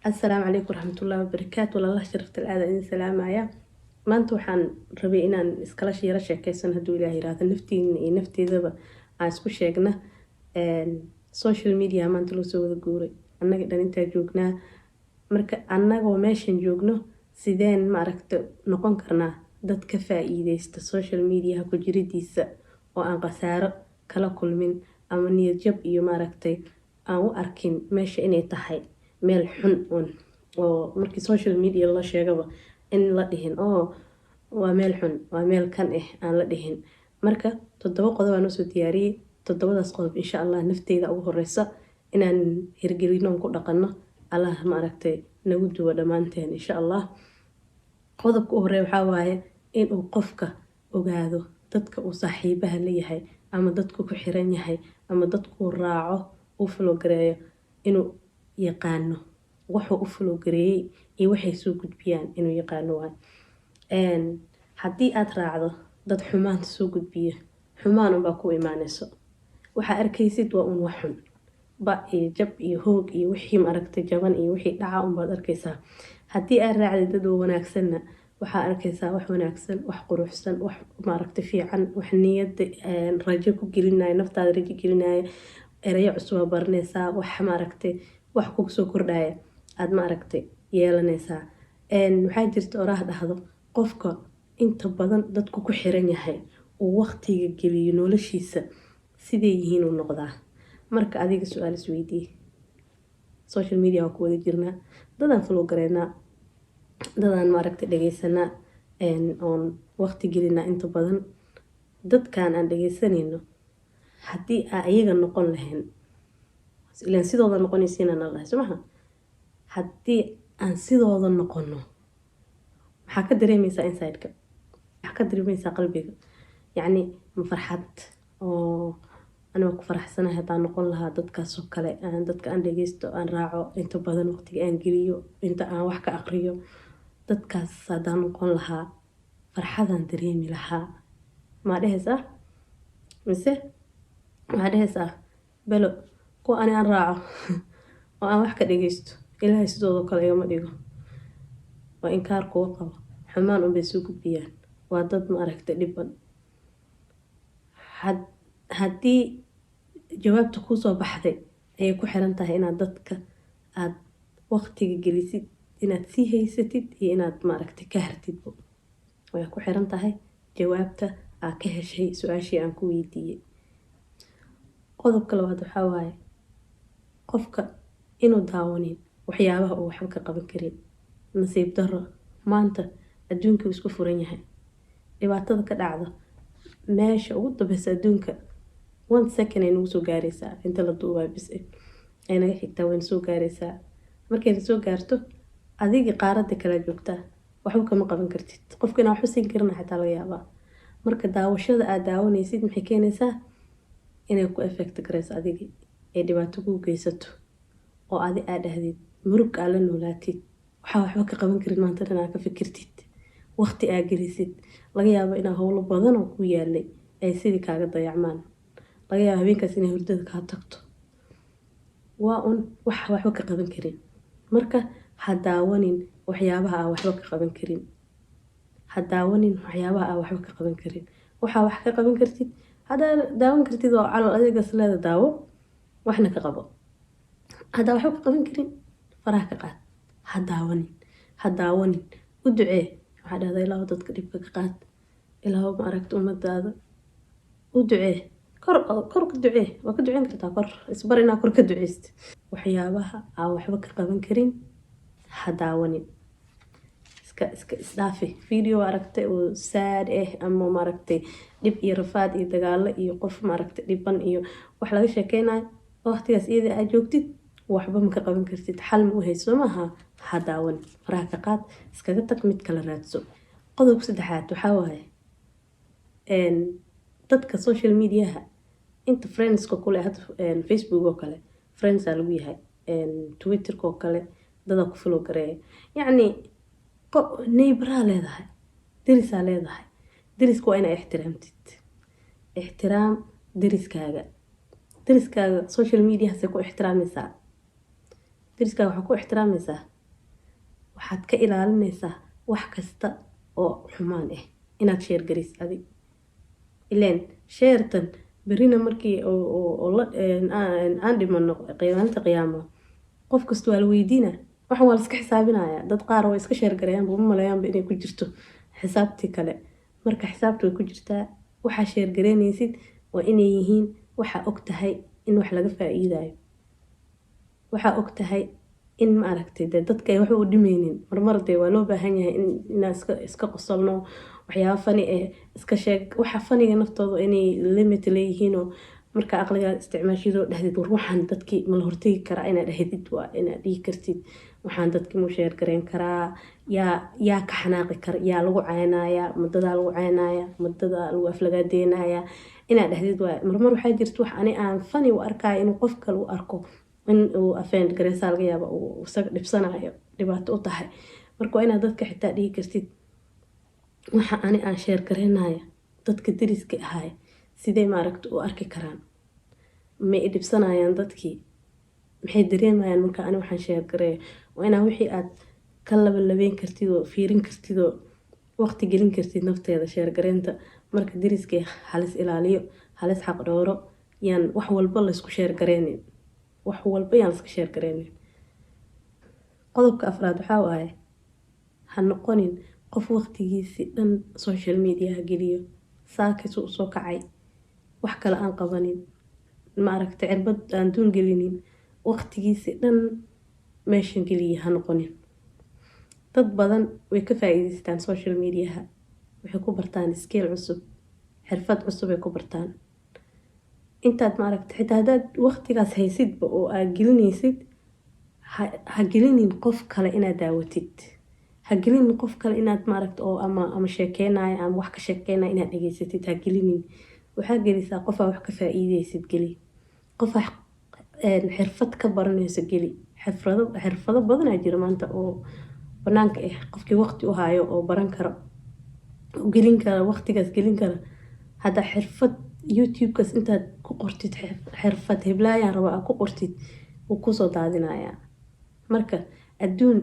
Asalaamu calaykum waraxmatullaahi wabarakaatu. Walaalaha sharafta, aada idin salaamaya. Maanta waxaan rabay inaan iskala yaro sheekeysan, hadduu Ilaah yiraahdo, naftiina iyo nafteedaba aan isku sheegna. Social media maanta loo soo wada guuray, annaga dhan intaa joognaa. Marka annagoo meeshan joogno, sideen maaragta noqon karnaa dad ka faa-iideysta social mediaha ku jiridiisa oo aan khasaaro kala kulmin ama niyad jab iyo maaragtay aan u arkin meesha inay tahay meel xun un, oo markii social media la sheegaba in la dhihin oo waa meel xun, waa meel kan ah aan la dhihin? Marka 7 qodob aan usoo diyaariyey. Toddobadaas qodob, insha Allah, nafteyda ugu horeysa inaan hirgelino oon ku dhaqano. Allah maaragtay nagu duwo dhammaanteen, insha Allah. Qodobka u horeeya waxaa waaye inuu qofka ogaado dadka uu saaxiibaha leeyahay ama dadku ku xiran yahay ama dadkuu raaco, uu follow gareeyo, inuu yaqaano wuxuu u follow gareeyey iyo waxay soo gudbiyaan inuu yaqaano. Waay haddii aada raacdo dad xumaanta soo gudbiya, xumaan unbaa ku imaaneyso. Waxaa arkaysid waa un wax xun ba iyo jab iyo hoog iyo wixii maaragtay jaban iyo wixii dhaca unbaad arkaysaa. Haddii aad raacdid dad wanaagsanna, waxaa arkaysaa wax wanaagsan, wax quruxsan, wax maaragtay fiican, wax niyada rajo ku gelinaya, naftaada rajo gelinaya, erayo cusubaa baranaysaa, wax maaragtay wax kugu soo kordhaya aada maaragtay yeelanaysaa. Waxaa jirta oraah dhahdo: qofka inta badan dadku ku xiran yahay, uu waqtiga geliyo noloshiisa, siday yihiin uu noqdaa. Marka adiga su-aal isweydii. Social media waa ku wada jirnaa, dadaan follow gareynaa, dadaan maaragtay dhageysanaa oon waqti gelinaa. Inta badan dadkan aan dhageysanayno, haddii aa iyaga noqon lahayn, ilaan sidooda noqonaysiina na lahay somaha, haddii aan sidooda noqono, maxaa ka dareemeysaa inside-ka? Maxaa ka dareemeysaa qalbiga? Yacni ma farxad oo aniga ku faraxsanahay haddaan noqon lahaa dadkaasoo kale, aan dadka aan dhageysto, aan raaco, inta badan waqtiga aan geliyo, inta aan wax ka aqriyo, dadkaas haddaan noqon lahaa farxadaan dareemi lahaa, maa dhehaysaa? Mise waxaa dhehaysaa, belo kuwa ani aan raaco oo aan wax ka dhageysto, Ilaahay sidoodo kale igama dhigo, waa inkaar kuwa qabo, xumaan unbay soo gudbiyaan, waa dad ma aragta dhiban? Haddii jawaabta kuusoo baxday ayay ku xiran tahay inaad dadka aada waqtiga gelisid, inaad sii haysatid iyo inaad maaragtay ka hartidbo, way ku xiran tahay jawaabta aad ka heshay su-aashii aan ku weydiiyey. Qodobka labaad waxaa waaye qofka inuu daawanin waxyaabaha uu waxba ka qaban karin. Nasiib daro, maanta adduunka uu isku furan yahay. Dhibaatada ka dhacda meesha ugu dambeysa adduunka, one second ay nagu soo gaareysaa. Inta la duubaa bis ay naga xigtaa, wayna soo gaareysaa. Markayna soo gaarto, adigii qaaradda kala joogtaa, waxba kama qaban kartid. Qofka inaa waxba siin karina xataa laga yaabaa. Marka daawashada aad daawanaysid maxay keenaysaa? Inay ku effect gareyso adigii, ay dhibaato kuu geysato oo adi aad dhahdid murug, aa la noolaatid, waxaa waxba ka qaban karin, maanta dhan aa ka fikirtid, waqti aa gelisid. Laga yaabo inaa howlo badan oo ku yaalay ay sidii kaaga dayacmaan. Laga yaabo habeenkaas inay hurdada kaa tagto. Waa un wax waxba ka qaban karin. Marka ha daawanin waxyaabaha aa waxba ka qaban karin. Ha daawanin waxyaabaha aa waxba ka qaban karin. Waxaa wax ka qaban kartid haddaa daawan kartid oo calol adigas leeda, daawo, waxna ka qabo. Haddaa waxba ka qaban karin, faraha ka qaad, ha daawanin, ha daawanin. U ducee. Waxaa dhahdaa, "Ilaahu dadka dhibka ka qaad, Ilaahu ma aragta ummadaada." U ducee, kor kor ka ducee. Waa ka duceyn kartaa kor, isbar inaa kor ka duceyst. Waxyaabaha aan waxba ka qaban karin ha daawanin. Iska isdhaafi. Video aragtay oo sad ah ama maaragtay dhib iyo rafaad iyo dagaalo iyo qof maaragtay dhiban iyo wax laga sheekeynayo, waqtigaas iyada aad joogtid waxba ma ka qaban kartid, xal ma u hayso maaha, ha daawanin, faraha ka qaad, iskaga tag, mid kala raadso. Qodobka saddexaad waxaa waaye dadka social mediaha inta friendska kule. Hadda Facebook oo kale friends aa lagu yahay, Twitterka oo kale dadaa ku follow gareeya. Yacni neighboraa leedahay, derisaa leedahay. Deriska waa inaa ixtiraamtid. Ixtiraam deriskaaga. Deriskaaga social mediahasay ku ixtiraamaysaa? Deriskaaga waxaa ku ixtiraamaysaa Waxaad ka ilaalinaysaa wax kasta oo xumaan ah inaad share garaysid adig. Ileen share-tan berina markii aan dhimano, maalinta qiyaamo, qof kasta waa la weydiina. Waxan waa la iska xisaabinaya. Dad qaar way iska share gareeyaan, uma maleeyaanba inay ku jirto xisaabtii kale. Marka xisaabta way ku jirtaa. Waxaa share gareynaysid waa inay yihiin waxaa og tahay in wax laga faa-iidayo, waxaa og tahay in, maaragtay, dee dadka ay waxba u dhimeynin. Marmar dee waa loo baahan yahay in inaan iska qosolno, waxyaaba funny eh iska sheeg. Waxa funny-ga naftooda inay limit leeyihiinoo marka aqligaa isticmaashidoo dhexdid, war waxaan dadkii ma la hortegi karaa, inaad dhahdid, waa inaad dhihi kartid: waxaan dadkii mu share gareyn karaa? Yaa ka xanaaqi kara? Yaa lagu caynaya? Madadaa lagu caynaya? Madadaa lagu aflagaadeynaya? Inaad dhahdid waa. Marmar waxaa jirta wax ani aan funny u arkaayo inuu qof kale u arko in uu offend gareysaa laga yaaba, uu isaga dhibsanayo, dhibaato u tahay. Marka waa inaad dadka xitaa dhihi kartid: waxa ani aan share gareynaya dadka dariska ahay sidee, maaragta, u arki karaan? Ma i dhibsanayaan? Dadkii maxay dareemayaan marka ani waxaan share gareeyo? Waa inaa wixii aad ka labalabeyn kartid oo fiirin kartid oo waqti gelin kartid nafteeda share gareynta. Marka dariskii halis ilaaliyo, halis xaq dhooro. Yaan wax walba laysku share gareynin, wax walba yaan laiska share gareynin. Qodobka afraad waxaa waaye: ha noqonin qof waqtigiisi dhan social mediaha geliyo. Saakisuu usoo kacay, wax kale aan qabanin, maaragta, cirbad aan duun gelinin, waqtigiisi dhan meeshan geliya ha noqonin. Dad badan way ka faa-iideystaan social mediaha, waxay ku bartaan skill cusub, xirfad cusub ay ku bartaan. Intaad, maaragta, xitaa haddaad waqtigaas haysidba oo aad gelinaysid, ha gelinin qof kale inaad daawatid. Ha gelinin qof kale inaad, maaragta, oo ama sheekeynayo ama wax ka sheekeynaya inaad dhegeysatid ha gelinin. Waxaa gelisaa qofaa wax ka faa-iideysid geli, qofaa xirfad ka baranayso geli. Xirfado badanaa jira maanta oo banaanka ah. Qofkii waqti u hayo oo baran karo, gelin kara, waqtigaas gelin kara. Hadda xirfad YouTube-kaas intaad ku qortid, "xirfad heblaayaan raba" aad ku qortid, wuu kusoo daadinayaa. Marka adduun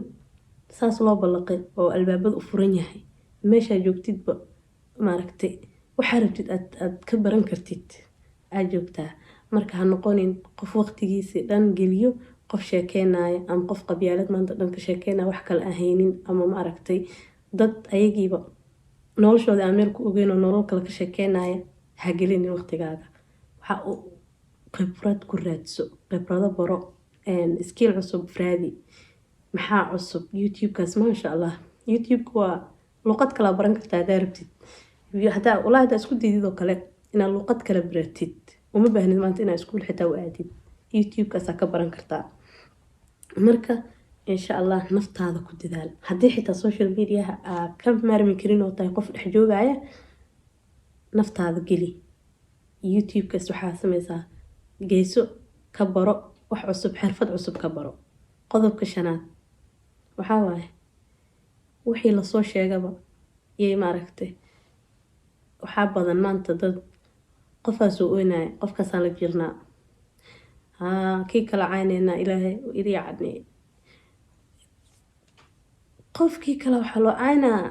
saas loo ballaqay oo albaabada u furan yahay, meeshaa joogtidba, maaragtay, waxaa rabtid aad ka baran kartid aad joogtaa. Marka ha noqonin qof waqtigiisi dhan geliyo qof sheekeynayo ama qof qabyaalad maanta dhan ka sheekeynaya, wax kale aan haynin, ama, maaragtay, dad ayagiiba noloshooda aan meel ku ogeyn oo nolol kale ka sheekeynaya. Ha gelinin waqtigaaga. Waxa uu khibrad ku raadso, khibrado baro, skill cusub raadi. Maxaa cusub YouTube-kaas? Maasha Allah, YouTube-ka waa luqad kalaa baran kartaa haddaa rabtid. Hadaa walaa haddaa isku daydid oo kale inaad luqad kala baratid, uma baahnid maanta inaad iskuul xitaa u aadid, YouTube-kaasaa ka baran kartaa. Marka insha Allah naftaada ku dadaal. Haddii xitaa social mediaha aa ka maarmi karin oo tahay qof dhex joogaya, naftaada geli YouTube-kaas. Waxaa sameysaa geyso, ka baro wax cusub, xirfad cusub ka baro. Qodobka shanaad waxaa waaye: wixii lasoo sheegaba yay, maaragtay, waxaa badan maanta dad qofaasoo oynaya, qofkaasaan la jirnaa, haa, kii kala cayneynaa, Ilaahay yacni qofkii kale waxaa loo caynaa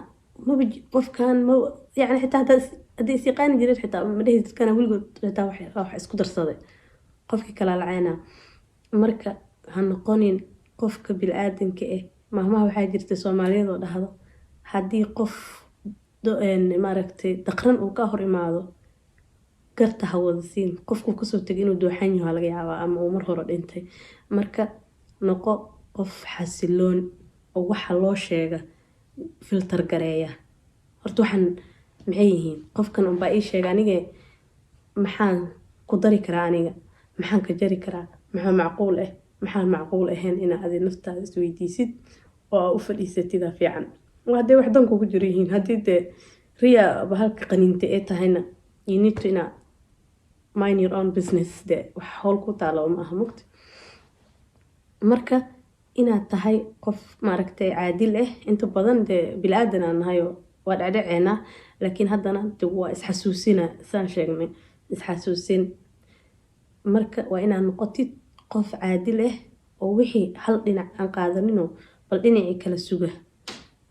maba qofkan ma, yani, xitaa hadaa haddii is yaqaani jireen xitaa ma dhihi dadkana weligood xitaa wax isku darsaday, qofkii kalaa la caynaa. Marka ha noqonin qofka bil-aadanka ah. Mahmaha waxaa jirta Soomaaliyeed oo dhahdo: haddii qof, maaragtay, daqran uu ka hor imaado, garta ha wada siin. Qofkuu kasoo tegay inuu dooxan yaho laga yaabaa ama uu mar hore dhintay. Marka noqo qof xasiloon oo waxa loo sheega filter gareeya. Horta waxaan maxay yihiin? Qofkan unbaa ii sheega, anige maxaan ku dari karaa? Aniga maxaan ka jari karaa? Maxaa macquul ah, maxaan macquul ahayn? Inaa adi naftaada isweydiisid oo aa u fadhiisatida fiican hadday wax dan kugu jiro yihiin. Haddii dee riya bahalka qaniinta ee tahayna, you need to inaa mind your own business. De wax howl ku taalo ma aha mugti. Marka inaad tahay qof, maaragtay, caadil ah. Inta badan dee bili-aadan aan nahayo, waa dhecdheceynaa, laakiin haddana de waa isxasuusina, saan sheegnay, isxasuusin. Marka waa inaad noqotid qof caadil ah oo wixii hal dhinac aan qaadaninoo bal dhinacii kala suga.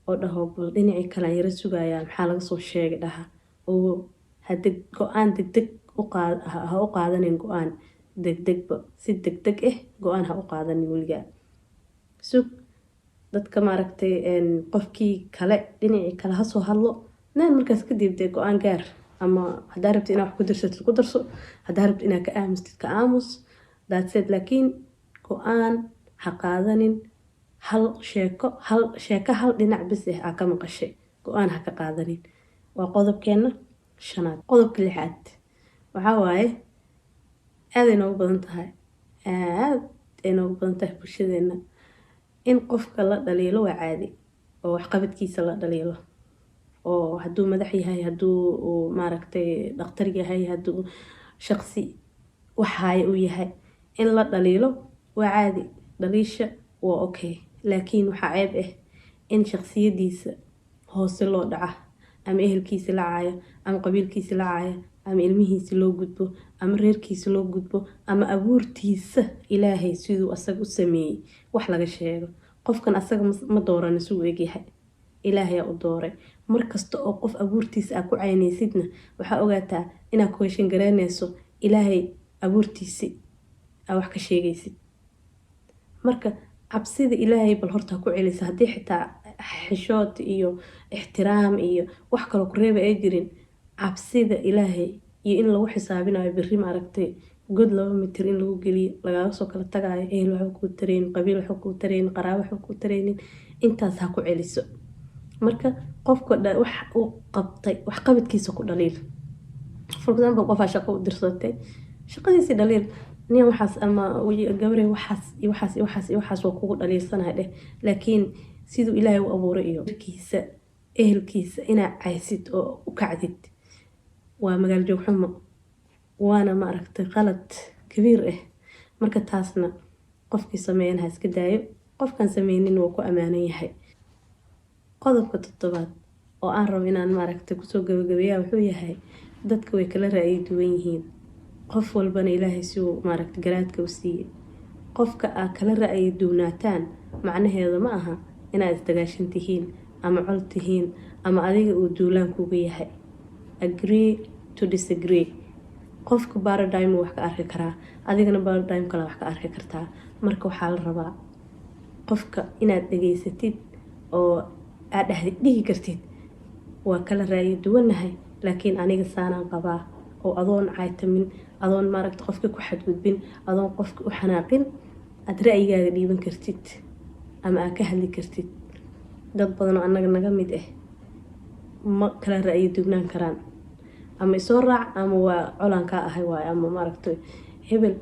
Oo dhaho, "Bal dhinacii kale aan yara sugayaa, maxaa laga soo sheegay?" dhaha. Oo hade go-aan degdeg ha u qaadanin, go-aan degdegba, si degdeg ah go-aan ha u qaadanin weligaa. Sug dadka, maaragtay, qofkii kale, dhinacii kale hasoo hadlo naan, markaas kadib dee go-aan gaar. Ama haddaa rabtid inaad wax ku darsatid, ku darso. Haddaa rabtid inaad ka aamustid, ka aamus. That's it. Laakiin go-aan ha qaadanin hal sheeko, hal sheeko, hal dhinac bis ah aa ka maqashay, go-aan ha ka qaadanin. Waa qodobkeena shanaad. Qodobka lixaad waxaa waaye, aaday noogu badan tahay, aad ay noogu badan tahay bulshadeena in qofka la dhaliilo. Waa caadi oo waxqabadkiisa la dhaliilo, oo hadduu madax yahay, hadduu uu maaragtay dhakhtar yahay, hadduu shaqsi waxhaaya uu yahay, in la dhaliilo waa caadi. Dhaliisha waa okay, laakiin waxaa ceeb ah in shaqsiyadiisa hoose loo dhaca, ama ehelkiisa la caayo, ama qabiilkiisa la caayo, ama ilmihiisa loo gudbo, ama reerkiisa loo gudbo, ama abuurtiisa Ilaahay siduu asaga u sameeyey wax laga sheego. Qofkan asaga ma dooran suu egyahay, Ilaahayaa u dooray. Markasta oo qof abuurtiisa aa ku caynaysidna, waxaa ogaataa inaad question garaynayso Ilaahay abuurtiisi aa wax ka sheegaysid. Marka cabsida Ilaahay bal horta ha ku celisa. Haddii xitaa xishood iyo ixtiraam iyo wax kaloo ku reeba ay jirin, cabsida Ilaahay iyo in lagu xisaabinayo berri, maaragtay, god 2 mitir in lagu geliyo, lagaaga soo kala tagaayo, ehel waxba kuu tareynin, qabiil waxba kuu tareynin, qaraabo waxba kuu tareynin, intaas ha ku celiso. Marka qofka wax uu qabtay, wax qabadkiisa ku dhaliil. For example, qofaa shaqo u dirsatay, shaqadiisii dhaliil. Nin waxaas ama gabre waxaas iyo waxaas iyo waxaas iyo waxaas waa kugu dhaliilsanahay dheh. Laakiin siduu Ilaahay u abuuray iyo kiisa, ehelkiisa inaa caysid oo u kacdid waa magaal joog xumo, waana, maaragtay, qalad kabiir ah. Marka taasna qofkii sameeyan ha iska daayo, qofkan sameynin waa ku ammaanan yahay. Qodobka toddobaad oo aan rabo inaan, maaragtay, kusoo gabagabeeya wuxuu yahay: dadka way kala ra'yi duwan yihiin, qof walbana Ilaahay si uu, maaragtay, garaadka u siiyey. Qofka aad kala ra'yi duwnaataan macnaheedu ma aha inaad isdagaashan tihiin ama col tihiin ama adiga uu duulaan kuga yahay. Agree to disagree. Qofka paradigm wax ka arki karaa, adigana paradigm kale wax ka arki kartaa. Marka waxaa la rabaa qofka inaad dhageysatid oo aad dhihi kartid, "Waa kala ra'yi duwanahay, laakiin aniga saanaan qabaa," oo adoon caytamin, adoon, maaragta, qofka ku xadgudbin, adoon qofka u xanaaqin, aada ra'yigaaga dhiiban kartid ama aad ka hadli kartid. Dad badanoo annaga naga mid ah ma kala ra'yi dugnaan karaan. Ama isoo raac ama waa colaan kaa ahay waayo, ama, maaragtay, hebel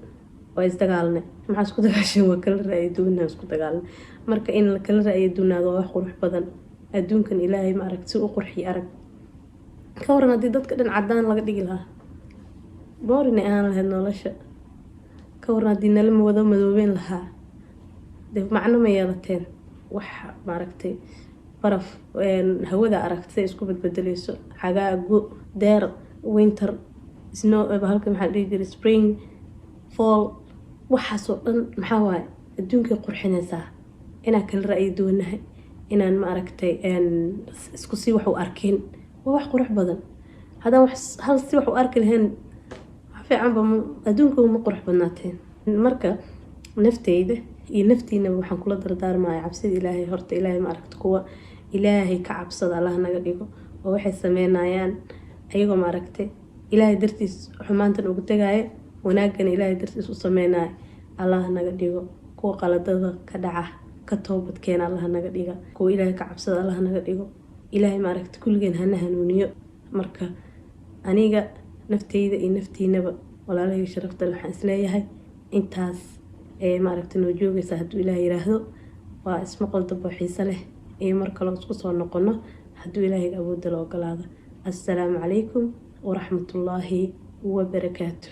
waa isdagaalne. Maxaa isku dagaasheen? Waa kala ra'yi duwanaa, isku dagaalne. Marka in la kala ra'yi duwnaado waa wax qurux badan. Adduunkan Ilaahay, maaragta, si u qurxiyo arag. Ka waran haddii dadka dhan cadaan laga dhigi lahaa? Boring ay ahaan lahayd nolosha. Ka waran haddii nala wada madoobeen lahaa? Dee macno ma yeelateen. Wax, maaragtay, baraf, hawada aragtay isku badbedeleyso: xagaago, deer, winter, snow, halka maxaa la dhihi jiray, spring, fall, waxaasoo dhan maxaa waaye? Adduunkay qurxinaysaa. Inaan kala ra'yi duwanahay, inaan, maaragtay, isku si wax u arkin waa wax qurux badan. Haddaan wax hal si wax u arki lahayn, wax fiicanba adduunka ma qurux badnaateen. Marka nafteyda iyo naftiinaba waxaan kula dardaarmaya cabsida Ilaahay. Horta Ilaahay, maaragta, kuwa Ilaahay ka cabsada Allah naga dhigo, oo waxay sameynayaan ayagoo, maaragtay, Ilaahay dartiis xumaantan ugu tagaayo, wanaagana Ilaahay dartiis u sameynayo Allah naga dhigo. Kuwa qaladada ka dhaca ka toobadkeena Allah naga dhiga. Kuwa Ilaahay ka cabsada Allah naga dhigo. Ilaahay, maaragta, kulligeen hana hanuuniyo. Marka aniga nafteyda iyo naftiinaba, walaalahayga sharafta, waxaan isleeyahay intaas ee, maaragta, noo joogaysa. Hadduu Ilaah yiraahdo, waa ismaqal dabo xiise leh iyo mar kaloo isku soo noqono, hadduu Ilaahayga awoodda la ogolaado. Assalaamu calaykum waraxmatullaahi wabarakaatu.